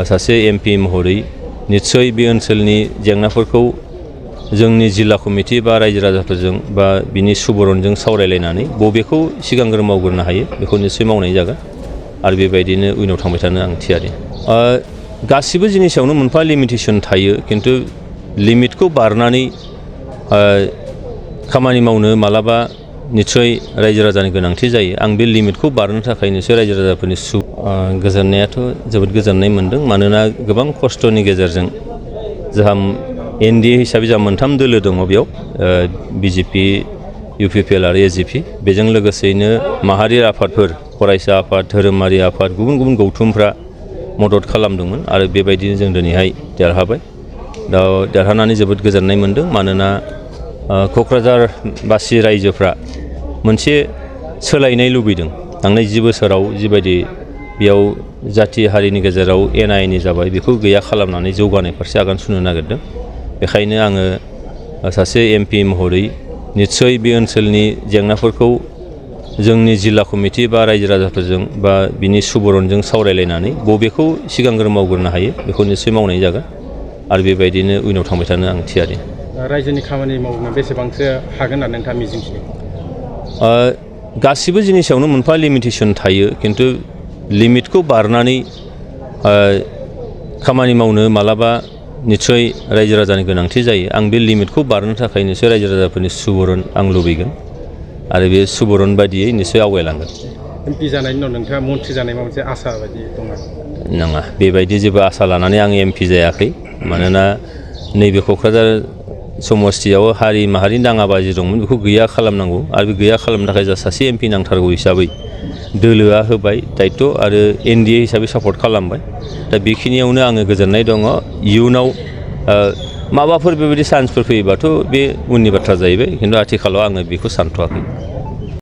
सासे एमपि महरै निस्सय बे ओनसोलनि जेंनाफोरखौ जोंनि जिल्ला कमिटि बा रायजो राजाफोरजों बा बिनि सुबुरनजों सावरायलायनानै बबेखौ सिगांग्रो मावग्रोनो हायो बेखौ निस्सय मावनाय जागोन आरो बेबायदिनो उनाव थांबाय थानो आं थियारि। गासिबो जिनिसावनो मोनफा लिमिटेसन थायो, खिन्थु लिमिटखौ बारनानै खामानि मावनो मालाबा निस्सय रायजो राजानि गोनांथि जायो। आं बे लिमिटखौ बारनो थाखाय निस्सय रायजो राजाफोरनि गोजोननायाथ' जोबोद गोजोननाय मोनदों, मानोना गोबां खस्थ'नि गेजेरजों जोंहा एनडिए हिसाबै जोंहा मोनथाम दोलो दङ बेयाव, बिजेपि, इउपिपिएल आरो एजिपि। बेजों लोगोसेयैनो माहारि आफादफोर, फरायसा आफाद, धोरोमारि आफाद, गुबुन गुबुन गौथुमफ्रा मदद खालामदोंमोन आरो बेबायदिनो जों दिनैहाय देरहाबाय। दा देरहानानै जोबोद गोजोननाय मोनदों, मानोना क'क्राझारबासि रायजोफ्रा मोनसे सोलायनाय लुबैदों। थांनाय 10 बोसोराव जिबायदि बेयाव जाथि हारिनि गेजेराव एना एनि जाबाय, बेखौ गैया खालामनानै जौगानाय फारसे आगान सुरनो नागिरदों। बेखायनो आङो सासे एमपि महरै निस्सय बे ओनसोलनि जेंनाफोरखौ जोंनि जिल्ला कमिटि बा रायजो राजाफोरजों बा बिनि सुबुरनजों सावरायलायनानै बबेखौ सिगांग्रो मावग्रोनो हायो बेखौ निस्सय मावनाय जागोन आरो बेबायदिनो उनाव थांबाय थानो आं थियारि। रायजोनि खामानि मावनो बेसेबांसो हागोन होननानै नोंथाङा मिजिंथियो? गासिबो जिनिसावनो मोनफा लिमिटेसन थायो, खिन्थु लिमिटखौ बारनानै खामानि मावनो मालाबा निस्सय रायजो राजानि गोनांथि जायो। आं बे लिमिटखौ बारनो थाखाय निस्सय रायजो राजाफोरनि सुबुरुन आं लुबैगोन आरो बे सुबुरुन बायदियै निस्सय आवगायलांगोन। एमपि जानायनि उनाव नोंथाङा मन्थ्रि जानाय माबा मोनसे आसा बायदि दङ? नङा, बेबायदि जेबो आसा लानानै आं एमपि जायाखै। मानोना नैबे क'क्राझार समस्तियाव हारि माहारिनि दाङाबाजि दंमोन, बेखौ गैया खालामनांगौ आरो बे गैया खालामनो थाखाय जों सासे एमपि नांथारगौ हिसाबै दोलोआ होबाय दायित्व आरो एनडिए हिसाबै सापर्ट खालामबाय। दा बेखिनियावनो आङो गोजोननाय दङ। इयुनाव माबाफोर बेबायदि चान्सफोर फैयोबाथ' बे उननि बाथ्रा जाहैबाय, खिन्थु आथिखालाव आङो बेखौ सानथ'वाखै।